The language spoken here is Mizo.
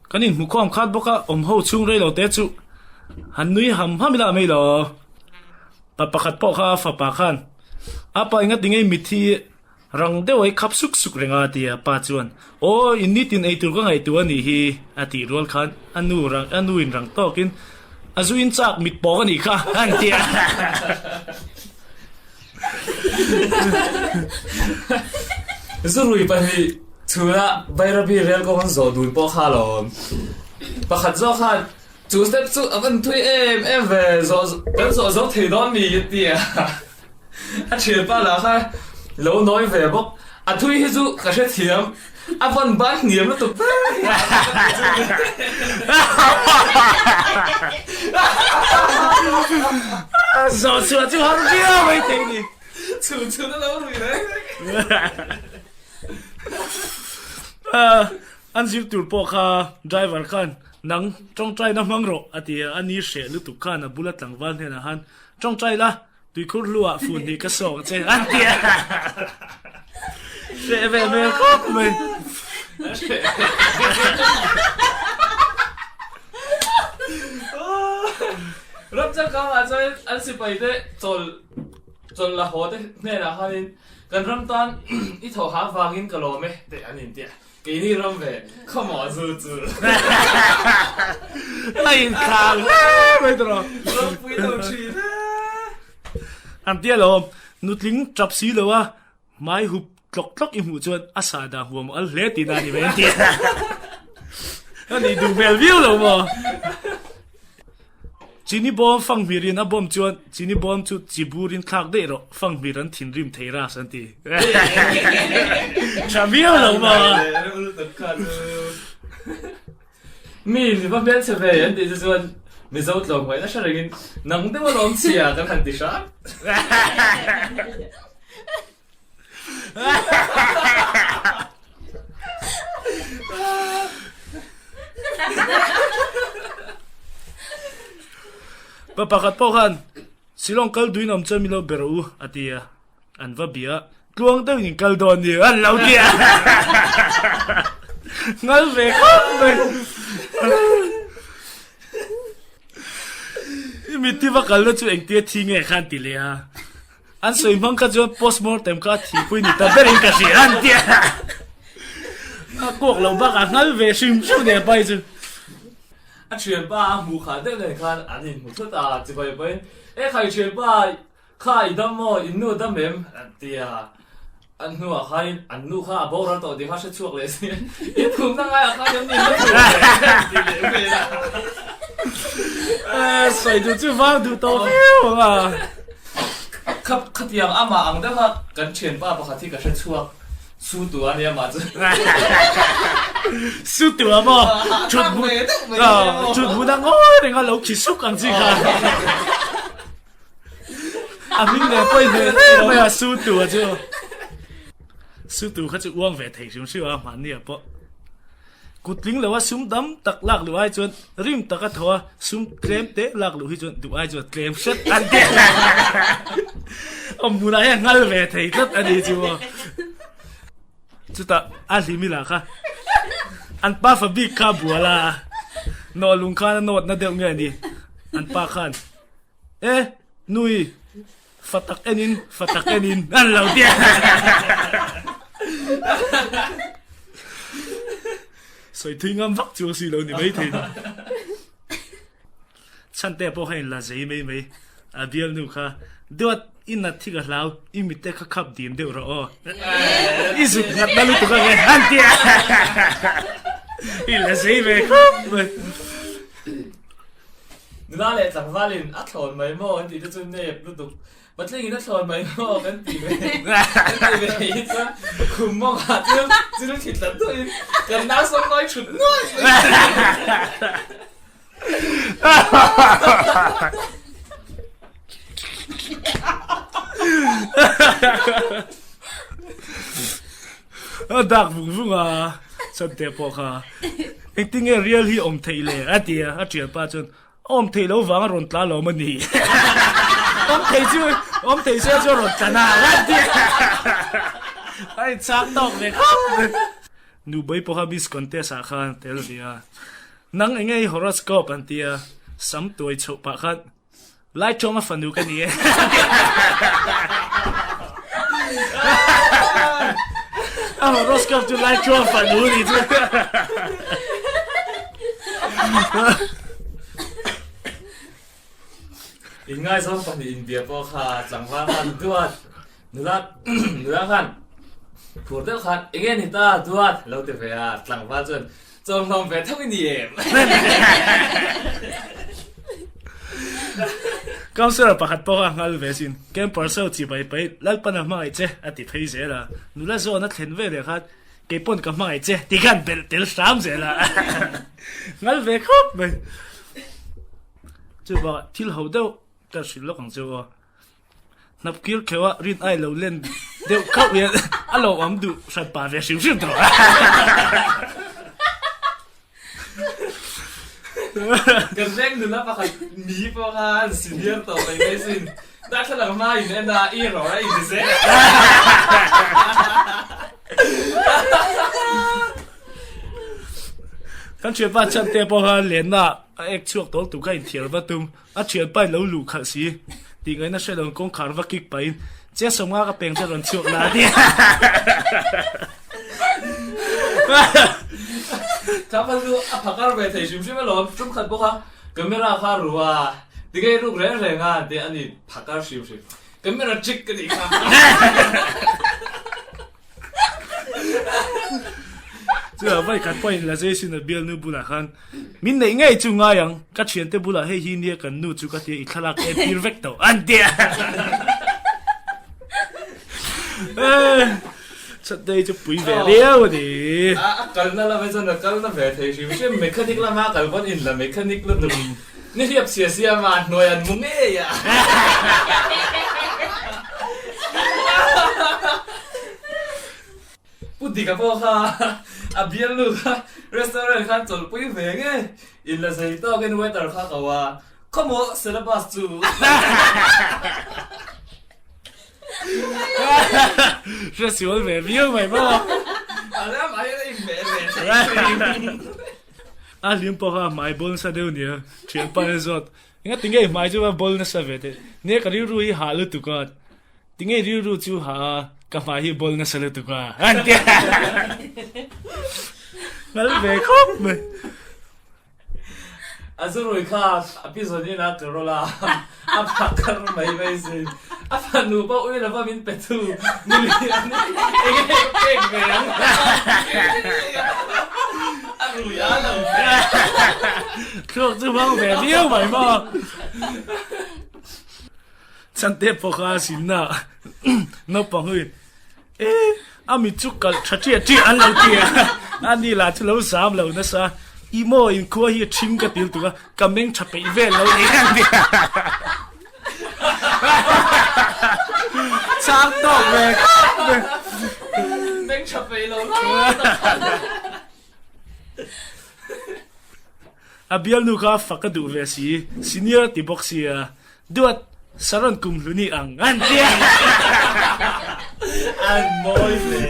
Kan inhmukhawm khat bawk a, awm ho chhung rei lo te chu han nui ham ham ila mai lo. Pa pakhat pawh kha a fapa khan a pa enga ti ngei mitthi rang deuh a i khap suk suk reng a ti a, pa chuan aw in nitin eitur ka ngaihtuah a nih hi a tih rual khan a nu rang a nu in rang tawkin a zu in chak mit pawk a nih kha an ti a. Zurui pahnih chhunah Bairabi rel kawng an zawh dun pawh kha alawm. Pakhat zawk khan chu step chu a van thui em em ve, zawh kan zawh zo thei dawn mi a ti a. A thianpa lah kha lo nawi ve bawk. A thui hi chu ka hrethiam, a van ban hniam lutuk ber hi a Zawh chhuah chu har viau mai thei ni. Chhun chhun a lo rui reng reng. An zir tur pawh kha driver khan nang tawngtaina hmang rawh a ti a, a ni hreh lutuk khan a bula tlangval hnenah khan tawngtai la Tuikhur hluah fun hi ka sawng che an ti a. Hreh ve hmel khawp mai. Ram changkang ah chuan an sipai te chawl chawl la haw te hnenah khanin kan ram tan i thaw hah vangin ka lawm e tih an inti a. Keini ram ve khawmawh zu chu. A inkhang hle mai tawh. Ropui lo thin e. An tia lo, nutling tap si lo a, hmai hup tlawk tlawk i hmuh chuan a sah dah huam al hle tihna a ni mai an ti. A nih duh hmel viau lo maw? Chini bawm fanghmirin a bawm chuan chini bawm chu chi burin thlak daih rawh, fanghmir an thinrim thei ras an ti. Tha viau lo maw? Mi mi va hmelchhe ve an tih chu chuan Mizo tlawmngaihna hre rengin nang deuh alawm chhia kan han ti hram. Pa pakhat pawh khan Shillong kal duin awm chuan min lo ber u a ti a, an va bia a, tluang deuhin in kal dawn ni an lo ti a, ngal ve khawp mai. I mitthi va kalna chu engtia thi nge khan ti leh a. An sawi hmang kha chuan postmortem kha a thihpui ni ta berin ka hria an ti a. A kuak loh bakah nghal ve hrim hrim nen pai chu. A thianpa a hmuh khah deuh nen khan an inhmu thut a, chibai pahin, E khai thianpa, kha i dam maw, in nu a dam em? an ti a. An hnuah khanin an nu kha a boral tawh tih kha hre chhuak leh si, In phumna ngaiah khan em ni na phum leh an ti leh vel a. Sawi duh chu vang duh tawh viau ang a. Kha khatiang amah ang deuh kha kan thianpa pakhat hi ka hre chhuak su tu a nia mah chu. Su tu a maw? Thut hmun thut hmun a ngawi reng a lo khi suk ang chi kha. A hming leh pawi hle hle mai a su tu a chu. Su tu kha chu uang ve thei hrim hrim a mahni ah pawh. Kut tling lo a sum dam tak lak luh ai chuan rim tak a thaw a sum tlem te lak luh hi chuan duh ai chuan tlem hret an ti. Awm hmunah hian nghal ve thei tlat a ni chu maw. Chutah a hlimi lah kha an pa fa bik kha a bual a, nawhlung khan a nawtna deuh nge a ni an pa khan. E, nui, fa tak enin, fa tak enin an lo ti a. Sawi thui ngam vak chu a si lo ni mai thei ni. Chhante pawh kha in la zei mai mai. A bialnu kha, Duat, i nat thi ka hlau, i mitte kha khap dim deuh rawh aw. I zuk ngat na lutuk ang e, an ti a. I la zei ve khawp mai. Nula leh tlangvalin a thlawn mai maw an tih te chu nep lutuk. Patlingin a thlawn mai maw kan ti ve kan ti ve hi chuan khum mawngah thil thil thli tlat duhin kan nau sawm nawi thut nuai mai. A dak vung vung a, Chante pawh kha engtin nge rial hi awm theih le a ti a, a thianpa chuan a awm theih loh vang a rawn tla lo maw ni? Awm thei chu awm thei se chu a rawn tla na a ti a, a inchhang tawk ve khawp mai. Nubei pawha Miss Contest ah khan tel ve a. Nang enge i horoscope an ti a, sam tuai chhoh pah khan Laiṭawnga fanu ka ni e. A horoscope chu Laiṭawnga fanu ni chu. Inngaizawng pahnih inbia pawh kha tlangval khan duat nula nula khan phur deuh khan enge ni ta duat lo ti ve a tlangval chuan chawlhlawm ve tho i ni em. Councillor pakhat pawh kha a nghal ve sin camper so chi pai pai Lalpan a hmangaih che a ti phei zel a nula zawn a thlen ve leh khan kei pawn ka hmangaih che ti khan belh tel hram zel a nghal ve khawp mai. Chuvangah thil ho deuh ka hrilh lawk ang che u a, hnap kir kheuh a rin ai lo len deuh khauh hian a lo awm duh hran pah ve hrim hrim tawh a. Kan veng nula pakhat mi pawh khan senior tawh mai mai sin darthlalang hma in en a i rawh a in zel. Kan thianpa chante pawh kha lenna a ek chhuak tawl tur kha inthiar va tum, a thianpa in lo luh khalh si tih ngaihna hre lo in kawngkhar va kik pahin che sawmnga ka peng che rawn chhuak la a ti. Kha kha chu a phakar ve thei hrim hrim alawm, tum khat bawk a camera kha ru a, tinge i ruk reng reng a tih a ni phakar hrim hrim, camera trick ka nih kha. Chuvang vai khat pawhin la zai sin a bialnu bulah khan min neih ngei chu ngai ang, ka thiante bulah hei hi nia kan nu chu ka tia i thlalak em tir vek tawh an ti a. Chhatdei chu pui ve riau a ni. A kalna lamah chuan a kalna ve thei hrim hrim, mechanic lama a kal pawn in la mechanic lutuk ni hriap chhia siama hnuai an mu ngei a. Pu Dika pawh kha a bialnu kha restaurant khan chawlhpui ve nge in la zei tawkin waiter kha ko a, khawmaw syllabus chu. Hre sual ve viau mai maw. A ram ai a inhmeh ve thei. A hlim pawh kha hmai bawl nasa deuh nia, thianpa in a zawt. Enga tinge i hmai chu va bawl nasa ve teh. Nia ka rilru hi hah lutuk a. Tinge rilru chu hah a, ka hmai hi bawl nasa lutuk a. An ti a. Ngal ve khawp mai. A zurui kha a pi zawn in a ka rawl a, a phah kar mai mai sin. A fanu pawh ui lova min pe tu ni lian eng nge ka pek ve ang. A rui a lo ve. Thluak chu hmang ve viau mai maw. Chante pawh kha a sinna naupang ui. E, a mit chu kalh tha ṭiah ṭiah an lo ti a, a ni lah chu lo zam lo nasa, i maw inkhua hi a ṭhing ka til tuk a, ka meng tha peih vel lo ni an ti a. Chang tawk ve khawp mai. Meng tha peih lo lai tak khan. A bialnu kha fak a duh ve si, senior a ti bawk sia, Duat, Saron kum hlu ni ang an ti a. An mawi hle.